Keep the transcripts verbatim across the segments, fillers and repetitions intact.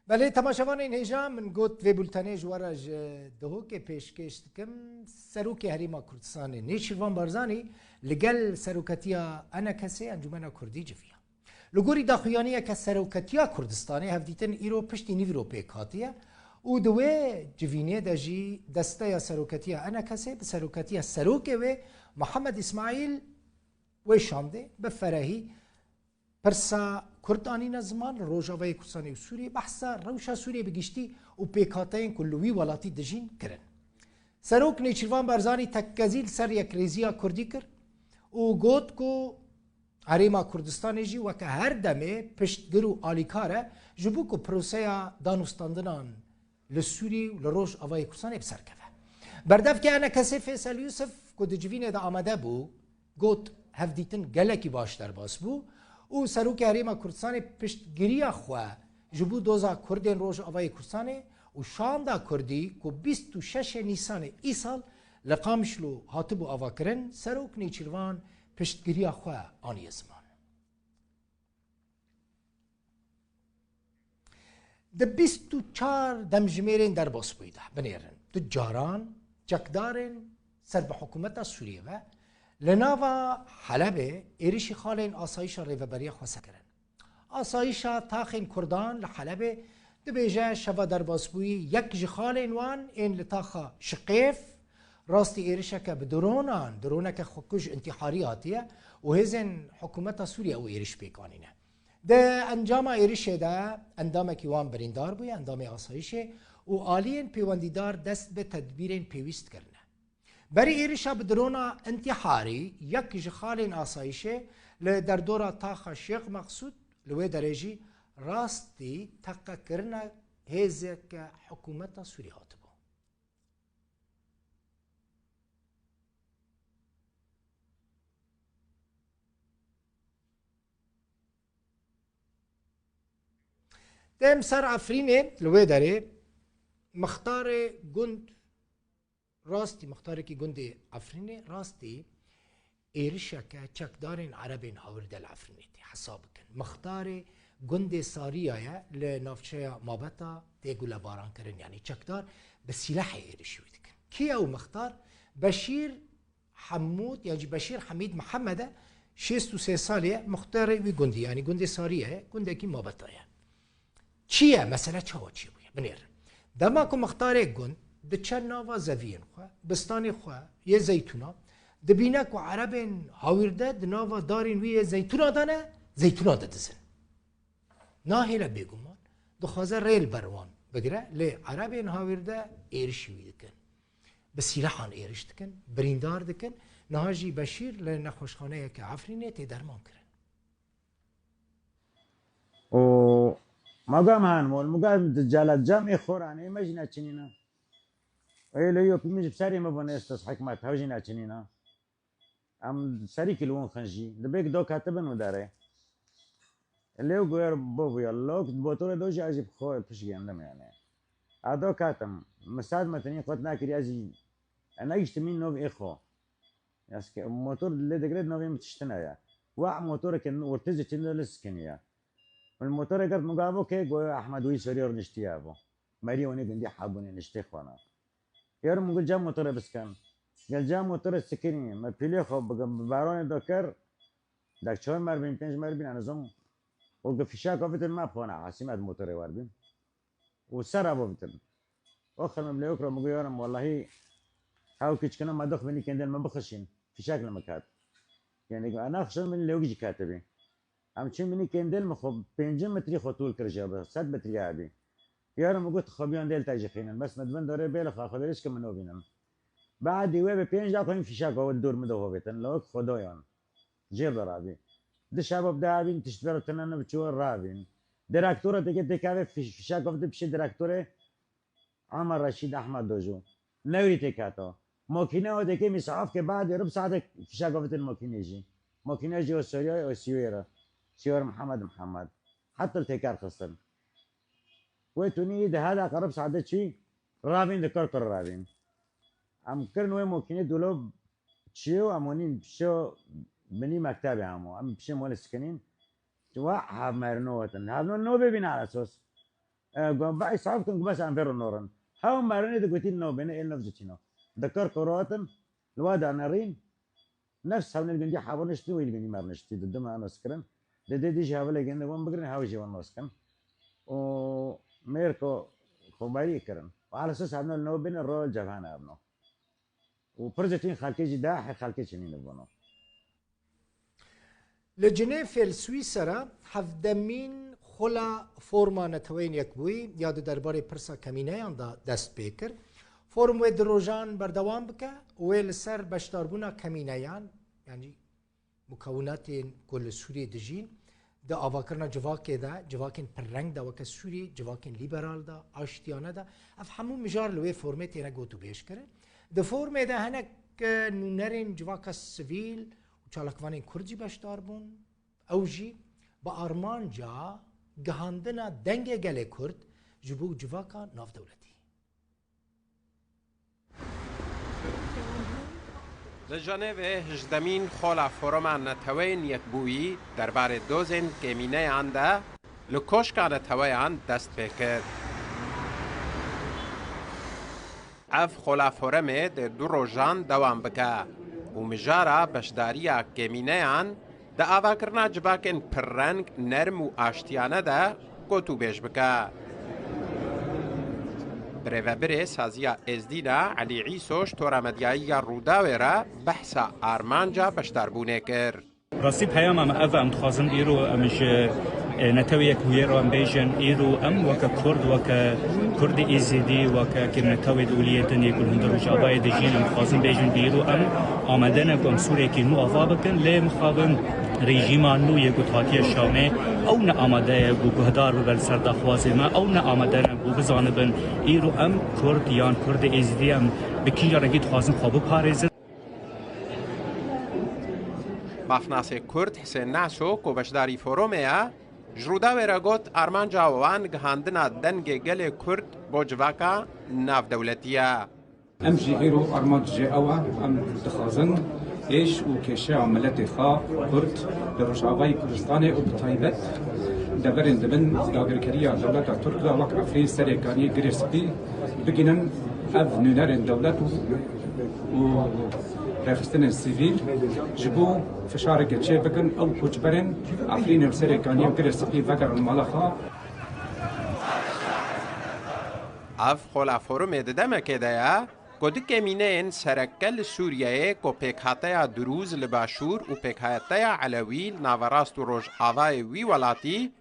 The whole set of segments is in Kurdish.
Belê, temaşevanên hêja, min got vê bultenê ji we re ji Duhokê pêşkêş dikim. Serokê Herêma Kurdistanê Nêçîrvan Barzanî li gel seroketiya ENKSê, Encûmena Kurdî, civiya. Li gorî daxuyaniyeke seroketiya Kurdistanê, hevdîtin îro piştî nîvro pêk hatiye û di wê civînê de jî desteya seroketiya ENKSê bi seroketiya serokê wê Mihemed Îsmaîl wê şandê bi ferehî pirsa Kurd anîne ziman, li Rojavayê Kurdistanê û Sûriyê behsa rewşa Sûriyê bi giştî û pêkhateyên ku li wî welatî dijîn kirin. Serok Nêçîrvan Barzanî tekkezî li ser yekrêziya Kurdî kir û got ku Herêma Kurdistanê jî weke her demê piştgir û alîkar e ji bo ku proseya danûstandinan li Sûrî û li Rojavayê Kurdistanê bi ser keve. Berdevkê ENKSê Fêsel Yûsif ku di civînê de amade bû, got, hevdîtin gelekî baş derbas bû û Serokê Herêma Kurdistanê piştgiriya xwe ji bo doza Kurdên Rojavayê Kurdistanê û şanda Kurdî ku bîst û şeş Nîsanê îsal li Qamişlo hatibû avakirin, Serok Nêçîrvan piştgiriya xwe aniye ziman. Di bîst û çar demjimêrên derbasbûyî de binêrin, tu caran çekdarên ser bi hikûmeta Sûriyê ve li nava Helebê êrişî xalên asayîşa Rêveberiya Xweser kirin. Asayîşa taxên Kurdan li Helebê dibêje, şeva derbasbûyî yek ji xalên wan ên li taxa Şiqêf, rastî êrişeke bi dronan, droneke xwekuj întiharî hatiye û hêzên hikûmeta Sûriye ew êriş pêk anîne. Di encama êrişê de endamekî wan birîndar bûye, endamê asayîşê, û aliyên pêwendîdar dest bi tedbîrên pêwîst kirine. Berî êrişa bi drona întiharî yek ji xalên asayîşê li derdora taxa Şêx Meqsûd, li wê derê jî rastî teqekirina hêzeke hikûmeta Sûrî hatibû. Dem ser Efrînê li wê derê mixtarê gund, rastî mixtarekî gundê Efrînê rastî êrişeke çekdarên Erebên Hawirde li Efrînê tê hesab bikin. Mixtarê gundê Sariya ye li navçeya Mabeta tê gulebaran kirin. Yanî çekdar bi sîlehê êrişî wî dikin. Kî ye ew mixtar? Beşîr Hemûd, yan jî Beşîr Hemîd Mihemed e, şêst û sê salî ye, muxtarê wî gundî, yanî gundê Sarîye ye, gundekî Mabeta ye. Çi ye? Mesele çawa çêbûye? Binêrin. Dema ku muxtarê gund diçe nava zeviyên xwe, bistanê xwe yê zeytûna, dibîne ku Erebên Hawîrde di nava darên wî yê zeytûna de ne, zeytûna didizin. Nahêle bêguman, dixwaze rê li ber wan bigire, lê Erebên Hawîrde êrişî wî dikin. Bi sîlehan êriş dikin, birîndar dikin. Niha jî Beşîr li nexweşxaneyeke Efrînê tê derman kirin. û magam han mol, magam di cala cam ê xoranê me jî neçinîna. Ê lê yo pî min ji serê min bûne, estes hikmet hew jî neçinîna. Em serî kilwon xin jî. Dibê ki do katibin û derê. Lê û goyer bo bûya. Lok motorê do jî ez jî bi xwe piş gendim yani. A do katim. Misad me tenî qot nakirî ez jî. E negiştimî nov ê xwe. Eske motor lê digre novê min tiştine ya. Wa motoreke ortizî tinde li sikiniya. Min motorê girt min gavo ke goya Ahmed wî serî rûniştiya bo. Merî onê gundî hebûnê niştê xwana. Yarın min got cem motorê bisken. Gel cem motorê sikinî. Me pîlê xwe bi, bi baronê do kir. Dek çar mer bin, pênc mer bin, ez zon. O got fişak avitin me xwana. Hasîm ez motorê wer bin. Û ser ava bitin. O xanım lewk ra min got, yarim, wellahî, hew kiçkina me dox binî kendel me bixişîn. Fişek li min ket. Yani, ana xişin min lewk jî ketibî. Em çin binî kendel min xwe pêncin metrî xwe tûl kir jê bi, sed metrî hebî. Yarim min got, xwe biyan del te jî xînin. Bes min di bin dorê bêl xwe, xwe derî çikim min nobînim. Baadî wê bi pênc daqiqe fişek ava dûr min de hovêtin. Lewk xwe doyan. Jêr de rabî. Di şeva bi de avîn tişt vero tine ne bi çiwê ravîn. Direktora têkê têkeve fiş-, fişek avdi pişê direktorê Ama Reşîd Ahmed Dojo. Newrî têkata. Makîne o têkê mîsafke bad yarım saate fişek avitin makîne jî. Makîne jî o Suriyayê o Sîwêr e. Sîwêr Mihemed Mihemed. Heta li têkar xistin. Wê tunî di heda qerib saate çî ravîn di kar kar ravîn. Em kirin wê makîne dûlo çiyo em honîn pişo binî mektebê hemo. Em pişê molê sikinîn. Wa hevmerino wetin. Hevno no bibîn ala sos. E, gu-, ba îsaf kin, gu bes em vê re norin. Hew merinê digotîn nobêne, ê nov citîno. Di kir ku rotin, li wa de nerîn, nefs hewnê li gundî hewa niştin, wî li gundî mer niştî, di du me nos kirin. Di dê dî jî hevilê gundî wan bigirin, hew jî wan nos kin. Û mêr ku xwebarî kirin. Û alesas hevno li nobêne, rol cevhane hevno. Û pir cetîn xelkê jî dahê xelkê çinî li bono. Li Cinêfê li Swîsera hevdemîn Xola Forma Neteweyên Yekbûyî ya di derbarê pirsa kemîneyan de dest pê kir. Forum wê du rojan berdewam bike û wê li ser beşdarbûna kemîneyan, yanî mukewinatên ku li Sûriyê dijîn, di avakirina civakê de, civakên pirreng de weke Sûrî, civakên lîberal de, aştiyane de, ev hemû mijar li wê formê têne gotûbêj kirin. Di formê de hinek, e, nûnerên civaka sivîl û çalakvanên Kurd jî beşdar bûn. Ew jî bi armanca gihandina dengê gelê Kurd ji bo civaka navdewletî. Li Jenevê hejdemîn Xola Foruma Neteweyên Yekbûyî derbarê dozên kêmîneyan de li Koşka Neteweyan dest pê kir. Ev Xola Forumê dê du rojan dewam bike û mijara beşdariya kêmîneyan di avakirina civakên pirreng, nerm û aştiyane de gotûbêj bike. Birêvebirê Saziya Êzdîna Elî Îso ji tora medyayî ya Rûdawê re behsa armanca beşdarbûnê kir. Rastî peyama me ev e, em dixwazin îro em ji, e, Netewê Yekbûyî re em bêjin, îro em weke Kurd, weke Kurdê Êzidî, weke kêm netewê di oliyê din yê ku li hundir Rojavayê dijîn, em dixwazin bêjin ku îro em amade ne ku em Sûriyekî nû ava bikin, lê mixabin rejîma nû yê ku hatiye Şamê, ew ne amade ye ku guhdar bibe li ser daxwazê me, ew ne amade ne ku bizanibin îro em Kurd yan Kurdê Êzidî em bi kîja rengî dixwazin xwe biparêzin. Mafnasê Kurd Hisên Naso ku beşdarî forumê ye, ji Rûdawê re got, armanca wan gihandina dengê gelê Kurd bo civaka navdewletî ye. Em jî îro armancê ew e, em dixwazin êş û kêşeya miletê xwe Kurd li Rojavayê Kurdistanê û bi taybet deverên di bin dagirkeriya dewleta Tirk de wek Efrîn, Serêkaniyê, Girê Spî bigihînin ev nûnerên dewlet û, û rêxistinên sivîl ji bo fişareke çêbikin ew koçberên Efrînê û Serêkaniyê û Girê Spî vegerin mala xwe. Ev Xola Forumê di demekê de ye ku du kemîneyên sereke li Sûriyeyê ku Pêkhateya Dirûz li Başûr û Pêkhateya Elewî li Naverast û Rojavayê wî welatî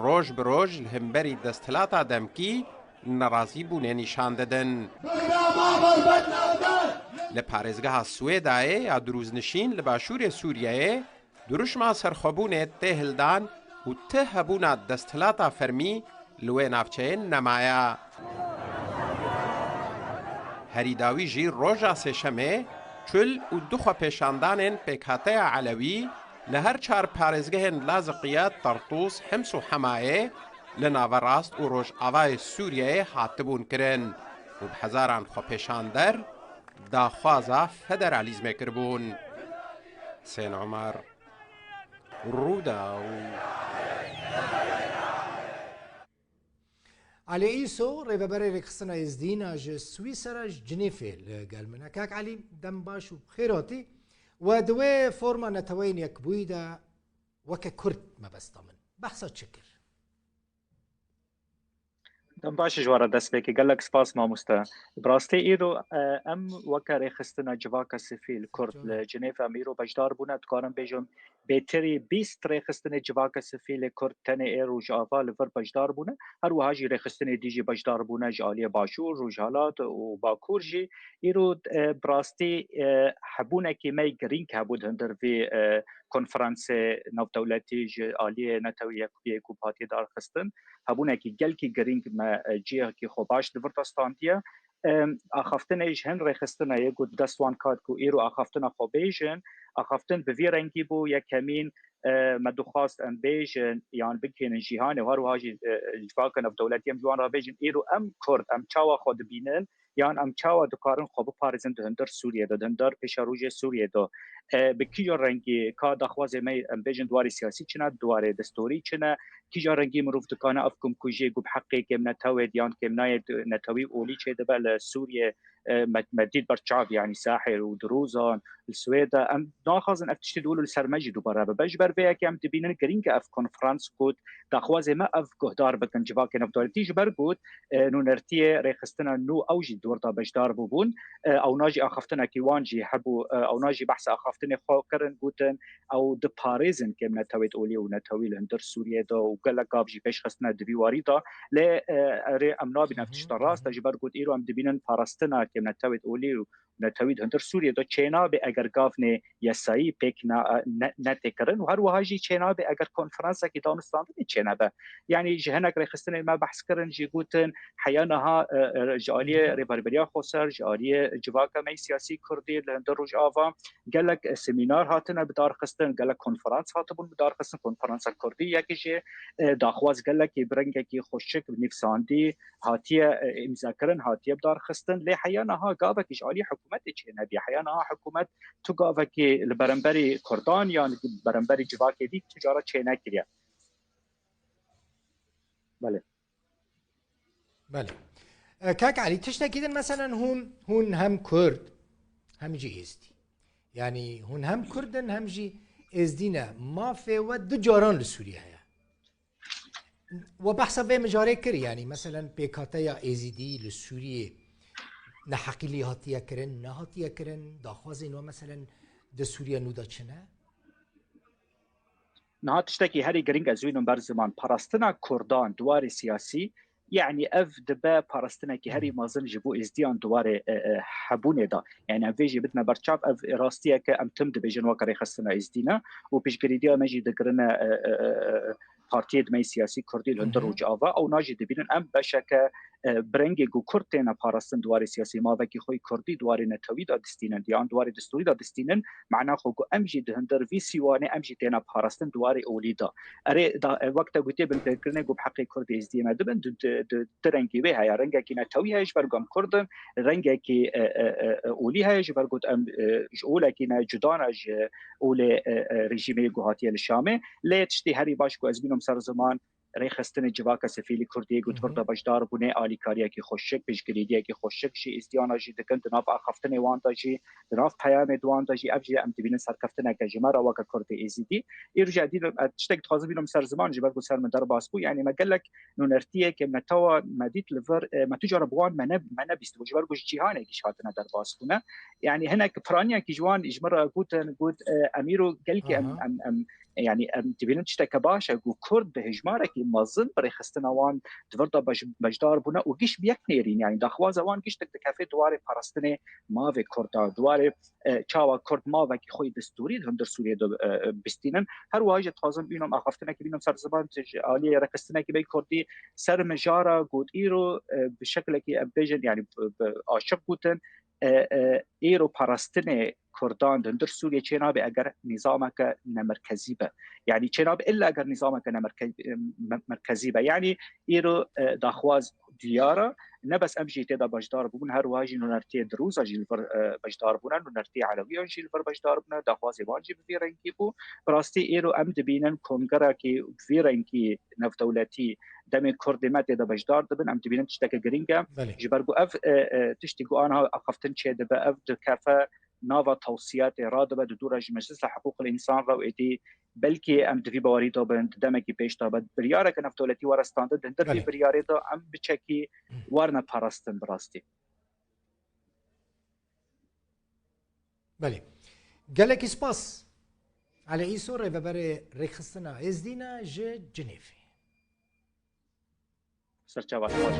roj bi roj li hemberî desthilata demkî nerazîbûnê nîşan didin. Li parêzgeha Swêdayê ya dirûznişîn li başûrê Sûriyeyê dirûşma serxwebûnê tê hildan û ti hebûna desthilata fermî li wê navçeyê nemaye. Herî dawî jî roja Sêşemê çil û du xwepêşandanên Pêkhateya Elewî li her çar parêzgehên Laziqiye, Tertûs, Hims û Hemayê li Naverast û Rojavayê Sûriyeyê hatibûn kirin û bi hezaran xwepêşander daxwaza federalîzmê kiribûn. Husên Omer, Rûdaw. Elî Îso, rêveberê Rêxistina Êzdîna ji Swîsera, ji Cinêfê li gel min e. Kak Elî, dem baş û xêr hatî. We di wê forma Neteweyên Yekbûyî de weke Kurd mebesta min behsa çi kir? Dem baş ji we re dest pê kir. Gelek spas mamoste. Bi rastî îro, e, em weke Rêxistina Civaka Sivîl Kurd li Cinêf em îro beşdar bûne. Dikarim bêjim bêtirî bîst rêxistinê civaka sivîlê Kurd tenê ê Rojava li vir beşdar bûne. Her wiha jî rêxistinê dî jî beşdar bûne ji aliyê Başûr, Rojhilat û Bakur jî. Îro, e, bi rastî, e, hebûnekî me girîng hebû di hundir vî, e, konferansê navdewletî ji aliyê Netewê Yekbûyê ku hatî darxistin. Hebûnekî gelkî girîng me, e, cihekî xwe baş li vir de standiye. Em, axaftinê ji hin rêxistinê yê ku dest wan kat ku îro axaftina xwe bêjin, axaftin bi vî rengî bû. Yekemîn, e, me dixwast em bêjin yan bigihînin cîhanê û her wiha jî, e, civaka navdewletî em ji wan re bêjin, îro em Kurd, em çawa xwe dibînin, yan em çawa dikarin xwe biparêzin di hundir Sûriyê de, di hundir pêşerojê Sûriyê de. E, bi kîja rengî ka daxwazê me, em bêjin, di warê siyasî çi ne, di warê destorî çi ne, kîja rengî mirov dikane ev kumkujiyê ku bi heqê kêmnetewê yan kêmnayê netewî olî çêdibe li Sûriyê, e, me, me dît ber çav, yanî Sahil û Dirûzan, li Swêde. Em naxwazin ev tiştê dû li ser me jî dubare bibe. Ji ber vê yekê em dibînin girîng e ev konferans ku daxwazê me ev guhdar bikin civakê navdewletî, ji ber ku, e, nûnertiyê rêxistina nû ew jî di wir de beşdar bûbûn. E, ewna jî axaftinekî wan jî hebû, e, ewna jî behsa axaftinê xwe kirin, gotin ew diparêzin kêm netewêt olî û netewî li hundir Sûriyê de û gelek gav jî pêş xistine di vî warî de. Lê, e, erê em nabînin ev tişta rast e, ji ber ku îro em dibînin parastina kêm netewêt olî û netewî di hundir Sûriyê de çênabe eger gavnê yasayî pêk ne, ne, netê kirin û her wiha jî çênabe eger konferansekî danûstandinê çênebe. Yanî ji hinek rêxistinên me behs kirin, jî gotin heya niha, e, e, ji aliyê Rêverberiya Xweser, ji aliyê civaka me yê siyasî kurdî li hundir Rojava gelek, e, semînar hatine bidarxistin, gelek konferans hatibûn bidarxistin, konferansa kurdî yekî jê, e, daxwaz gelekî bi rengekî xweşik nivîsandî hatiye, e, îmzakirin, hatiye bidarxistin. Lê heya niha gavekî ji alî hikûmetê çênebî. Heya niha hikûmet tu gavekî li beramberî kurdan yan li beramberî civakê dî tu cara çênekiriye. Belê. Belê. E, Kak Elî, tiştekî din, meselen, hûn, hûn hem Kurd, hem jî Êzidî. Yanî hûn hem Kurd in, hem jî Êzidî ne. Mafê we du caran li Sûriyê heye. We behsa vê mijarê kir, yanî, meselen, pêkhateya Êzidî li Sûriyê neheqî lê hatiye kirin, nehatiye kirin, daxwazên we, meselen, di Sûriya nû de çi ne? Niha tiştekî herî girîng ez wînim ber ziman, parastina Kurdan di warê siyasî, yanî ev dibe parastinekî herî mezin ji bo Êzdiyan di warê, e, e, hebûnê de. Yanî em vê jî bidine ber çav, ev rastiyeke em tim dibêjin weke rêxistina Êzdî ne û piştgirîdiya me jî digirine, e, e, e, e, partiyê di me yê siyasî kurdî li hundir Rojava. Ewna jî dibînin em beşeke, e, bi rengê ku Kurd têne parastin di warê siyasî, mavekî xwe yê kurdî di warê netewî de distînin, yan di warê destûrî de distînin, mana xwe ku em jî di hundir vî sîwanê em jî têne parastin di warê olî de. Erê, da, e, wek te gotiye, binpêkirinê ku bi heqê Kurd êzdiyê me dibin, di, di, di, di rengî wê heye. Rengekî netewî heye, ji ber ku em Kurd in, rengekî, e, e, e, e, olî heye, ji ber ku em, e, ji olekî ne cuda ne ji olê, e, e, rejîmê ku hatiye li Şamê. Lê tiştê herî baş ku ez bînim ser ziman, rêxistinê civaka sivîlî kurdî ku di vir de beşdar bûne, alîkariyekî xweşik, piştgirîdiyekî xweşik jî îzdiyana jî dikin, di nav axaftinê wan de jî, di nav peyamê di wan de jî, ev jî em dibînin serkeftineke ji me re weke Kurdê Êzidî. Îro jî edî, e, tiştek dixwazim bînim ser ziman, ji ber ku ser min derbas bû, yanî me gelek nûnertiyê kêm netewa me dît li vir, e, me tu cara bi wan me ne, me nebîstibû, ji ber ku ji cîhanê giş hatine derbas bûne. Yanî hinek piraniyekî ji wan ji min re gotin, got, e, em îro gelkî em, em, em, yanî em dibînin tişteke baş e ku Kurd bi hejmarekî mezin bi rêxistina wan di vir de beş-, beşdar bûne û giş bi yek nêrîn, yanî daxwaza wan giştek dikeve di warê parastinê mavê Kurda, di warê, e, çawa Kurd mavekî xwe yê destûrî li hundir Sûriyê de, e, e, bistînin. Her wiha jî dixwazim bînim axaftinekî bînim ser ziman, ji aliyê rêxistinekî me yê Kurdî ser mijara got îro, e, bi şeklekî em bêjin, yanî bi, bi aşiq gotin, e, e, îro parastinê Kurdan di hundir Sûriyê çênabe eger nîzameke nemerkezî be. Yanî çênabe illa eger nîzameke nemerke-, e, me-, merkezî be. Yanî îro, e, daxwaz diyar e. Ne bes em jî tê de beşdar bûbûn, her wiha jî nûnertiyê Dirûza jî li vir, e, beşdar bûne, nûnertiyê Elewiyan jî li vir beşdar bûne, daxwazê wan jî bi vî rengî bû. Bi rastî îro em dibînin kongerekî bi vî rengî navdewletî demê Kurdê me tê de beşdar dibin, em dibînin tişteke girîng e. Belê. Ji ber ku ev, e, e, tiştî ku aniha axaftin çêdibe, ev dikefe nava tewsiyatê, radibe di dûra ji Meclisa Hiqûqil Însan re û êdî belkî em di vî bawerî de bin, di demekî pêş de be, biryareke navdewletî were standin, di hundir vî Belê. biryarê de em biçekî werine parastin bi rastî. Belê. Gelekî spas. Elî Îso, rêveberê Rêxistina Êzdî ne ji Cinêvê. Serçava xweş.